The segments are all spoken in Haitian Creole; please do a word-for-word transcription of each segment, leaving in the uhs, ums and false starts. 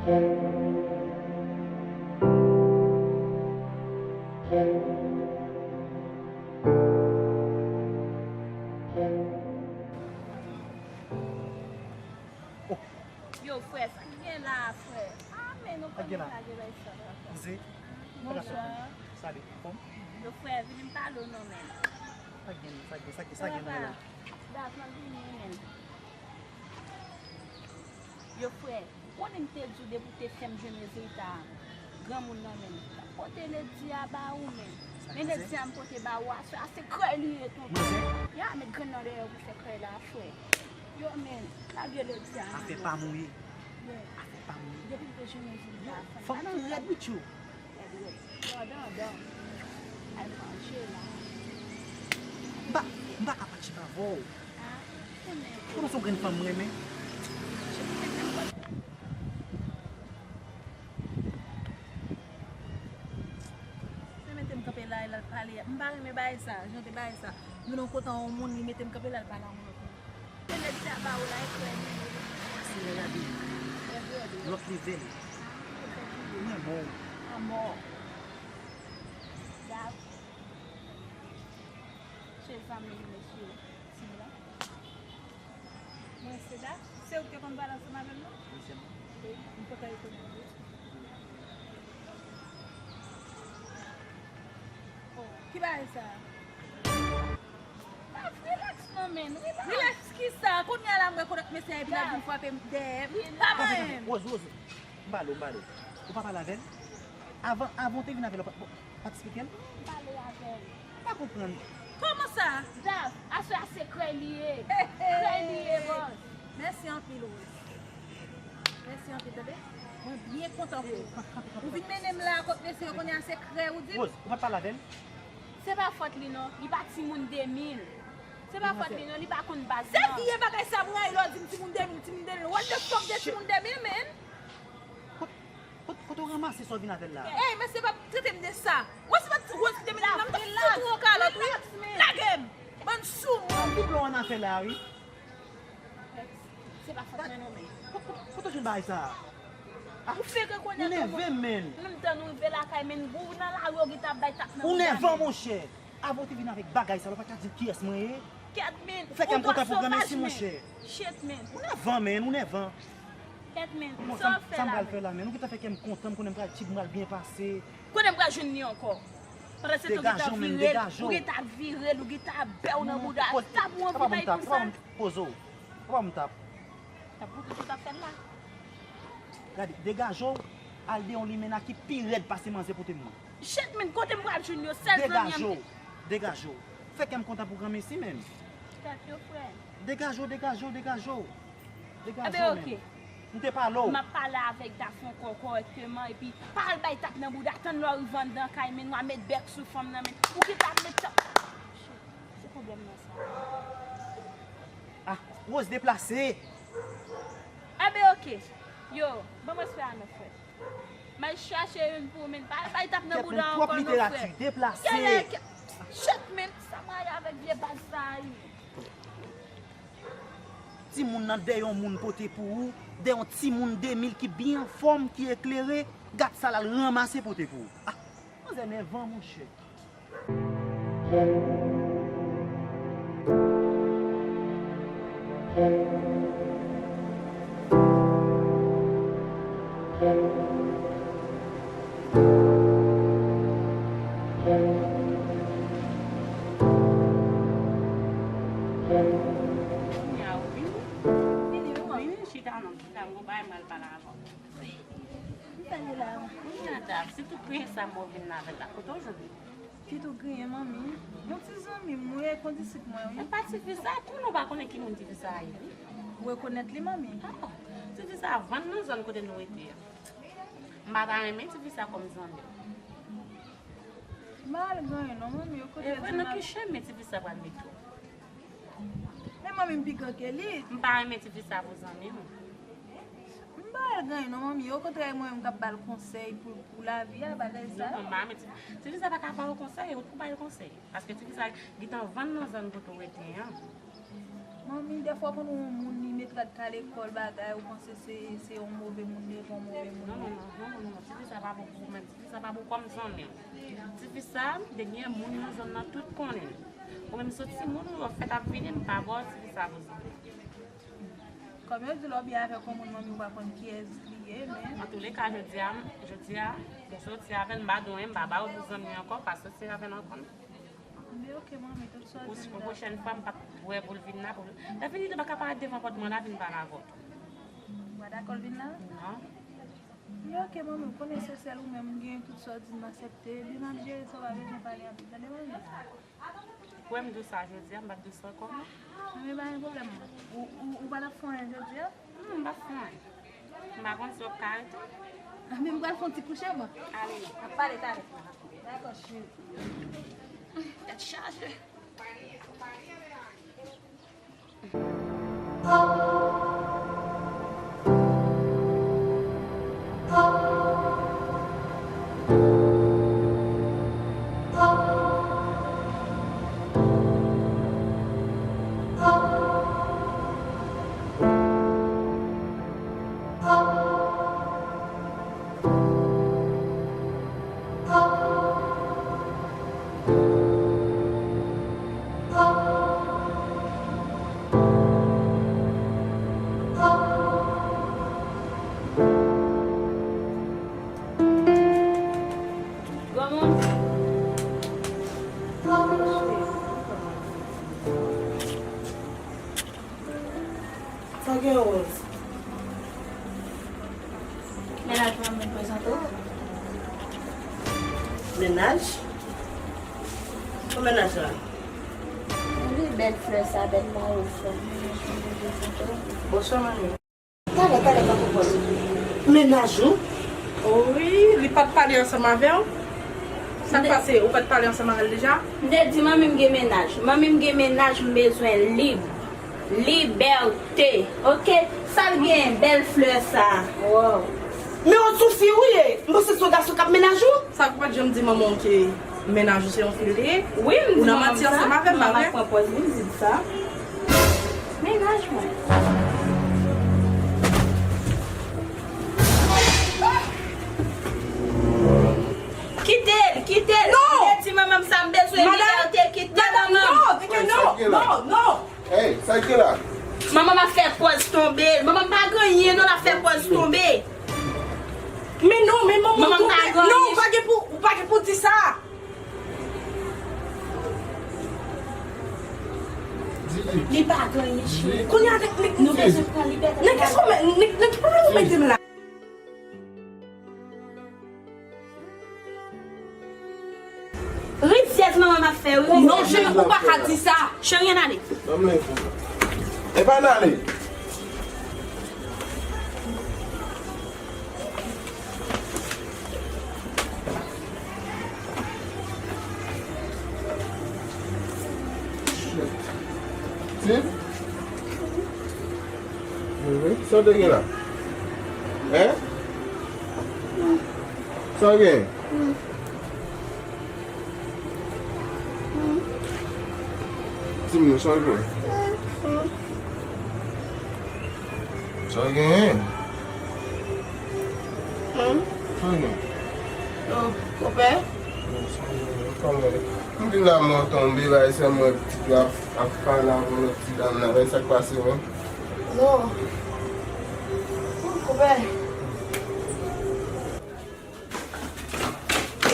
Yo, frè, sa k gen la, frè? Ah, men nou konn lage bay sa la, frè. Bonswa. Salut, anfòm? Yo, frè, vini m pale w non, men. Sa k gen, sa k gen, sa k gen, sa k gen la? Dat m ap vini, men. Yo, frè, ou konnen m te di w depi w te fè m jwenn rezilta granmoun nan, men. M ap pote ledi a ba ou, men. Men ledi a m pote ba ou, aswè a se krèy li ye, tonton. Ya, met grenn nan dèyè w pou fè krèy la, frè. Yo, men, lage ledi a nan men. Afè pa mwen ye. Afè pa mwen ye. Depi m te jwenn rezilta a, frè. Fanm nan rèd, wi, tchou. Rèd, rèd. Yo, adan, adan. Al manje la. M pa, m pa ka pati avè w. Kòman se yon grenn fanm m renmen? Se mete m kanpe la, e l al pale. M pa renmen bagay sa, jan de bagay sa. Youn nan kontan yon moun, li mete m kanpe la, l pale a yon lòt moun. Se nèg sa ba ou la, e frè li ye. Pase lè gade. Lòt level. Mwen bon. Anmò. Dav. Se zanmi li, mesye. Ti blan. Mwen se Dav. Se ou ki te konn pale ansanm avè m, non? Wi, se mwen. Wi, m kontan rekonèt ou. Oh, ki bagay sa? Dav, relax non, men, relax. Relax ki sa? Kounye a la m rekonèt mesye a epi l ap vin frape m dèyè. Pa mwen menm. Rose, Rose, m pale w, m pale w. Ou pa pale avè l? Avan, avan w te vin avè l, ou pa, ou pa t eksplike l? M pale avè l. M pa konprann. Kòman sa? Dav, aswè a se krèy li ye. Krèy li ye, bòs. Mèsi anpil, Rose. Mèsi anpil, tande. Mwen byen kontan pou ou. Ou vin mennen m la kot mesye yo, kounye a se krèy ou di m? Rose, ou pa t pale avè l? Se pa fòt li non, li pa timoun de mil. Se pa fòt li non, li pa konn baz non. Se vye bagay sa m rayi lè w di m timoun de mil, timoun de mil. What the fuck de timoun de mil, man? Kot, kot, kote w ranmase sa w vin avè l la? Ey, mesye pa trete m de sa. Wè se pa ti Rose ki te mete m la, m t ap fout ou yon kalòt, wi. Lage m. Bann soumoun. Ki blan w ann afè la, wi. Se pa fòt mwen non, men. Kote w jwenn bagay sa a? Ou fè rekonèt ou nève, men. Menm tan nou rive lakay, men, ou nan lari, ou gentan ap bay tap nan bouda, men. Ou nèvan, monchè. Avan w te vin avèk bagay sa, ou pa t ka di m kiyès mwen ye. Kèt, men. Ou fè kè m kontan pou granmesi, monchè. Shit, men. Ou nèvan, men, ou nèvan. Kèt, men. Sa w fè la, men? Ou gentan fè kè m kontan, m konnen m pral tchik, m pral byen pase. Kote m pral jwenn li ankò? Pandan se tan ou gentan vire l, ou gentan vire l, ou gentan bè w nan bouda. Tap ou anvi bay pou sa? Poze w. Ou pa m tap. Tap pou ki sa w t ap fè l la? Gade, degaje w, al de yon limena ki pi rèd pase manzè pote m nan. Shit, men, kote m pral jwenn yo? Sèl zanmi an m te. Degaje w, degaje w. Fè kè m kontan pou granmesi, men. Tèt yo frè. Degaje w, degaje w, degaje w. Degaje w, men. M te pale w. M ap pale avèk Dav ankò kòrèkteman, epi pa al bay tap nan bouda, tann lè w rive anndan kay, men, w a met bèk sou fanm nan, men. Ou gentan ap met tap. Shit, se pwoblèm nan sa. Ah, Rose deplase. Enben, oke. Yo, ban mwen respè a non, frè. M al chache youn pou ou, men pa al bay tap nan bouda ankò non, frè. Kèt, men, twòp literati, deplase. Kèt, men, sa m rayi avèk vye baz sa a, wi. Timoun nan dèyè yon moun pote pou ou, dèyè yon timoun de mil ki byen anfòm, ki eklere, gad sa l al ranmase pote pou ou. Ah, manzè nèvan, monchè. Kounye a ou vini? Vini, wi, manmi. Vini, chita non, chita, m gon bagay m pral pale avè w. M pale la. Kounye a, Dav, si tout griyen sa m wè w vin avè l la, kote w jwenn li? Ki tou griyen, manmi? Yon ti zanmi m, wi, e kondisip mwen, wi. E pa tifi sa, konnen w pa konnen ki moun tifi sa a ye, wi. Ou rekonèt li, manmi? Ah, tifi sa a vann nan zòn kote nou rete a. M pa ta renmen tifi sa kòm zanmi. M pa al gen anyen non, manmi, yo kote. E vre, nan ki chemen tifi sa pral mete w? Men manmi m pi gran ke li. M pa renmen tifi sa pou zanmi m. M pa al gen anyen non, manmi, okontrè, mwen menm k ap ba l konsèy pou, pou lavi a, bagay sa yo. Non, non, m pa renmen tifi, tifi sa pa ka ba w konsèy, ou tou ba l konsèy. Paske tifi sa gentan vann nan zòn kote w rete an. Manmi, dèfwa konn wè yon moun, li met Gad ka lekòl bagay, ou panse se se yon move moun li ye, yon move moun li ye. Non, non, non, non, non, non, non. Tifi sa pa bon pou ou menm. Tifi sa pa bon kòm zanmi. Tifi sa, te gen moun nan zòn nan tout konnen. Ou menm se timoun ou fèt ap vini, m pa ba w tifi sa pou zanmi. Kòm yo di lè w byen avèk yon moun, manmi w pa konn kiyès li ye, men. Antouleka, jodi a, jodi a, m soti avè l, m pa dwe, m pa ba w pou zanmi ankò, pa soti avè l ankò. Men ok, manmi, tout sa w di m dakò. Yon pwochèn fwa, m p ap wè pou l vin la, pou l, lè fini, li pa ka parèt devan pòt mwen la, vin pale avè w tou. M pa dakò l vin la? Non. Men ok, manmi, ou konnen se sèl ou menm, m gen tout sa w di m aksepte. Ebyen, m ap jere sa, w pa bezwen pale anpil, tande, manmi? Ou wè m di w sa jodi a, m p ap di w sa ankò, non. Manmi, pa gen pwoblèm. Ou, ou, ou pa t ap fè anyen jodi a? Non, m p ap fè anyen. M pa konn si w ap ka rete. Anben, m pral fè yon ti kouche, bon. Ale. N ap pale talè. Dakò, cheri. Tèt chaje. Granmoun. Sa gen, Rose? Mennaj mwen, mwen prezante w. Mennaj? Ki mennaj la? Wi, bèl flè sa, bèl mayo sa. Mennaj mwen, mwen prezante w. Bonswa, manmi. Talè, talè, pa konprann. Mennaj ou? Wi, li pa t pale ansanm avè w? Sa k pase? Ou pa t pale ansanm avè l deja? M te di manmi m gen mennaj. Manmi m gen mennaj, m bezwen lib. Libète. Ok? Sa l gen? Bèl flè sa. Wow. Men yon soufi ou ye. M panse se yon gason k ap mennaj ou. Sa k ou pa t janm di manman w ke mennaj ou se yon fi l te ye? Wi, m di manman m sa. Ou nan manti ansanm avè m, pa vre? Manman pran pòz li, m di l sa. Mennaj mwen. Kite l, kite l. Non! Kite ti manman m sa, m bezwen libète, kite manman m. Non, non, non, non. Hey, sa ki la? Manman m ap fè pòz tonbe. Manman m pa gen anyen, non, l ap fè pòz tonbe. Men non, men manman m tonbe. Non, ou pa gen pou, ou pa gen pou di sa. Li pa gen anyen, cheri. Kounye a, nèg, nèg, nou bezwen pran libète. Nèg, kisa w mè-, nèg, nèg, ki pwoblèm ou mete m la? Rizyèz manman m ap fè, wi. Non, cheri, ou pa ka di sa. Cheri, ann ale. Ban m leve. Epa n ale. Tit? Sa w te gen la? Hein? Sa w gen? Di m non, sa w gen? Sa w genyen? Sa w gen? Oh, konpè? Kòman? M vin la, mwen tonbe, bay, sè mwen, pitit la ap pale avè lòt ti dam la, bay, sa k pase, wi? Non. Konpè?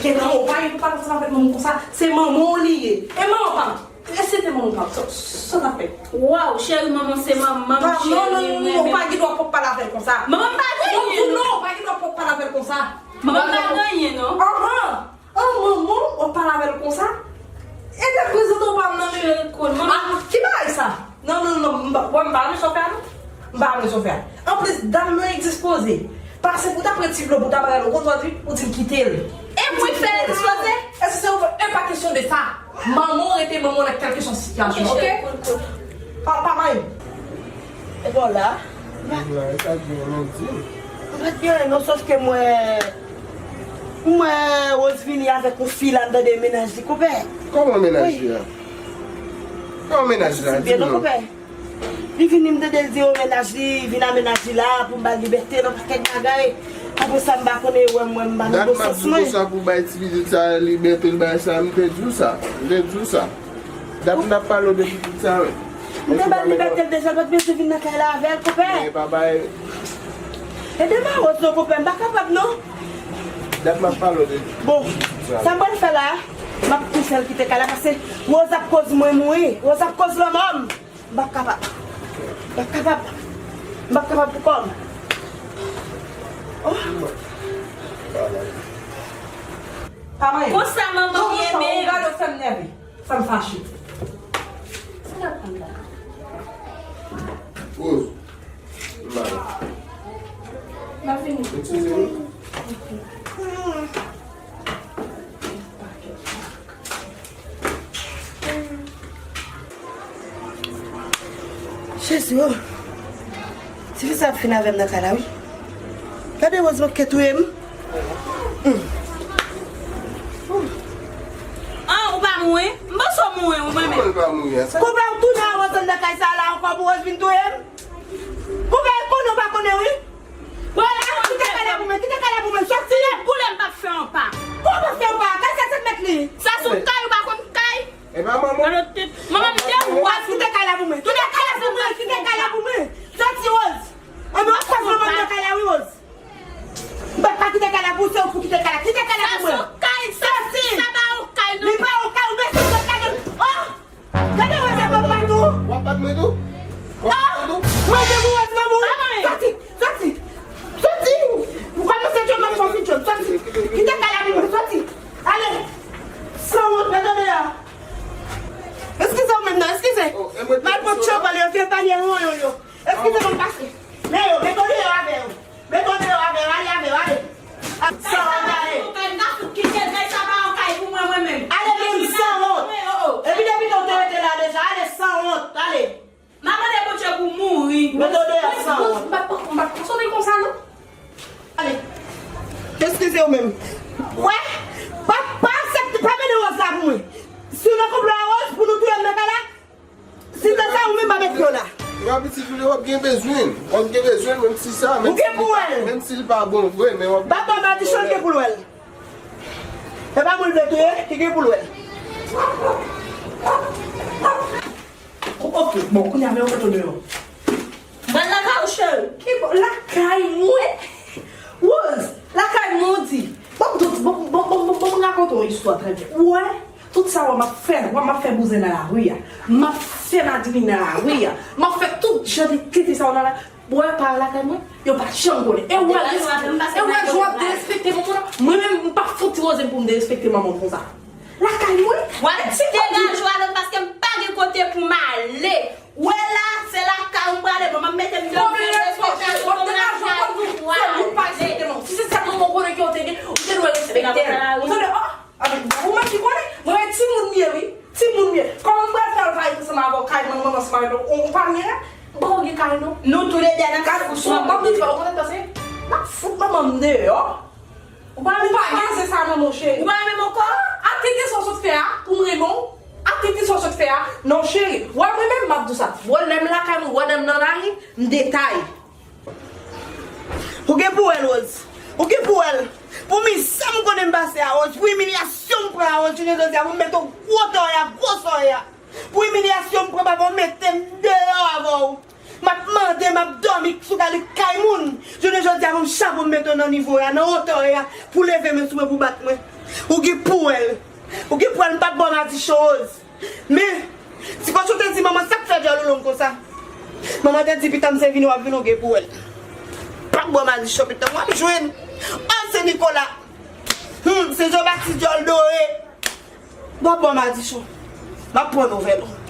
Gentan, ou pa gen pou pale ansanm avèk manman w konsa. Se manman w li ye. E manman pa m. E si te manman pa m, sa, sa w t ap fè? Waw, cheri, manman se manman m, cheri, non, non, non, non, ou pa gen dwa pou pale avè l konsa. Manman m pa gen anyen, non. Non, ou pa gen dwa pou pale avè l konsa. Manman m pa gen anyen, non. Anhan. An, manman w, w ap pale avè l konsa? E te prezante w pa m nan men. Cheri, kout, manman. Ah, ki bagay sa? Non, non, non, m pa, wè, m pa renmen sa w fè a, non. M pa renmen sa w fè a. Anplis, dam nan endispoze. Pase pou w ta pran ti dlo pou w ta bay l, ou konn sa w di, ou di l kite l. E pou l fè endispoze? Èske se ou, e pa kesyon de sa. Manman w rete manman w nan kèlkeswa sitiyasyon, ok? Pa, pa manyen. E bon la? M la, e sa k gen, men di m. M pa t gen anyen non, sòf ke m wè, m wè Rose vini avèk yon fi la anndan de mennaj li, konpè. Kòman mennaj li a? Kòman mennaj la? Di m non. Konpè. Li vini, m tande l di yo mennaj li, vin a mennaj li la pou m ba l libète nan pakèt bagay. Apre sa, m pa konnen, wè m, wè m pa nan bon sans mwen. Dat m ap di konsa pou bay ti pitit sa libète, l bay sa, m te di w sa. M te di w sa. Dat m t ap pale w de pitit sa, wi. M te ba l libète l deja, l pa t bezwen vin nan kay la avè l, konpè. Men pa bay. Ede m a Rose non, konpè, m pa kapab non. Dat m ap pale w de pitit sa. Bon, sa m pral fè la, m ap pouse l kite kay la, paske Rose ap koz mwen mouri, Rose ap koz lanmò m. M p ap kapab. M p ap kapab. M p ap kapab pou kò m. Oh. Pa manyen. Konsa manman m ye, men. Gade w fè m nève. Fè m fache. Sa l ap pran la? Rose. M mal. M ap vini. Eskize m. Jezi o! Tifi sa ap fin avè m nan kay la wi. Gade Rose manke touye m. An, ou pa mouri? M panse w mouri ou menm. Kòman l pa mouri a? Sa... Konpè, ou tounen a Rose anndan kay sa la ankò pou Rose vin touye m? Konpè, konnen ou pa konnen wi. Bon, la, kite kay la pou mwen, kite kay la pou mwen, sòti. Si l ap boule, m p ap fè yon pa. Kòman w p ap fè yon pa? Kay sa se mèt li. Sa se yon kay, ou pa konn kay? E pa manman. Manman m te wè. Kite kay la pou mwen, kite kay la pou mwen, kite kay la pou mwen. Sòti, Rose. An, w ap fè manman nan kay la wi, Rose. M p ap pa kite kay la pou ou, se ou pou kite kay la. Kite kay la pou mwen. Sa se yon kay, sa se, sa pa yon kay non. Li pa yon kay, ou mèt sot kay la. Oh! Gade wè sa papa tou. W ap bat mwen tou? W ap bat mwen tou? Mwen te mouri, mwen mouri. Sòti, sòti, sòti. Ou pa nan sentyon, m ap fè w sentyon. Sòti. Kite kay la pou mwen, sòti. Ale. Sanwont, mete w deyò. Eskize w menm non, eskize. M al pot chanpay yo, fè panye yo, yo, yo. Eskize m, m pase. Men yo, mete w deyò avè yo. Mete w deyò avè yo, ale avè yo, ale. Ap sa w ale. Kay sa pa yon kay pou mwen, mwen menm. Ale menm sanwont. Epi depi w te rete la deja, ale sanwont, ale. M ap mande Bondye pou mouri. Mete w deyò sanwont. M pa, m pa, m pa, m pa soti konsa non. Ale. Eskize w menm. Wè, pa, pa aksepte, pa mennen Rose la pou mwen. Si w nan konplo a Rose pou nou touye m nan kay la, si se sa ou menm pa met pye w la. Epa pitit ou, w ap gen bezwen. W ap gen bezwen, menm si sa, menm si li pa, menm si li pa bon vre, men w ap gen bezwen. Papa madichon gen pou l wè l. E pa mwen l vle touye, ki gen pou l wè l. Ok, bon, kounye a, men w mete w deyò. Mwen lakay ou, cheri. Ki bò? Lakay mwen? Rose, lakay mwen w di. Bon, bon, bon, m rakonte yon istwa trè byen. Ou wè, tout sa w wè m ap fè, w wè m ap fè bouzen nan lari a. M ap fè madmin nan lari a. M ap fè tout jan de tete sa w nan la. Bwè pa lakay mwen, yo pa janm konnen. E w wè, e w wè jan w ap derespekte manman nan? Mwen menm, m pa fout ti Rose m pou m derespekte manman m konsa. Lakay mwen? W ap degaje w ale paske m pa gen kote pou m ale. Ou wè la, se lakay ou m prale. Bon, m ap mete m deyò, m derespekte w, m lakay ou prale. Si se sèl manman w konnen ke w te gen, ou te dwe respekte l. Ou tande, oh! Ou menm ki konnen, mwen timoun m ye wi. Timoun m ye. Kòman m pral fè al viv ansanm avè w, kay manman m ansanm avè w, ou pa gen rèd? M pa gen kay non. Nou toulède nan kay. Ou konnen sa se? M ap fout manman m deyò. Ou pa renmen sa manman w cheri? Ou pa renmen m ankò? A tete sa w sot fè a, pou m renmen w? A tete sa w sot fè a? Non cheri. Wè mwen menm m ap di w sa. Wè lè m lakay mwen, wè lè m nan lari, m detay. Ou gen pou wè l, Rose. Ou gen pou wè l. Pou mizè m konnen m pase a, Rose. Pou imilyasyon m pran a, Rose. Jounen jodi a, pou m mete w gwo tòy a, gwo sòy a. Pou imilyasyon m pran, papa, w mete m deyò avè w. M ap mande, m ap dòmi sou kalik kay moun. Jounen jodi a, pou m chapo m mete w nan nivo a, nan wotè a, pou leve men sou mwen, pou bat mwen. Ou gen pou wè l. Ou gen pou wè l, m p ap ba w madichon, Rose. Men, ti kòchon te di manman sa k fè djòl ou long konsa. Manman te di pitit m se vini w ap vini w gen pou wè l. Pa bò madichon pitit m w ap jwenn. An se Nikola. Hum, se Jean Baptiste djòl dore. Pa bò madichon. M ap pran nouvèl ou.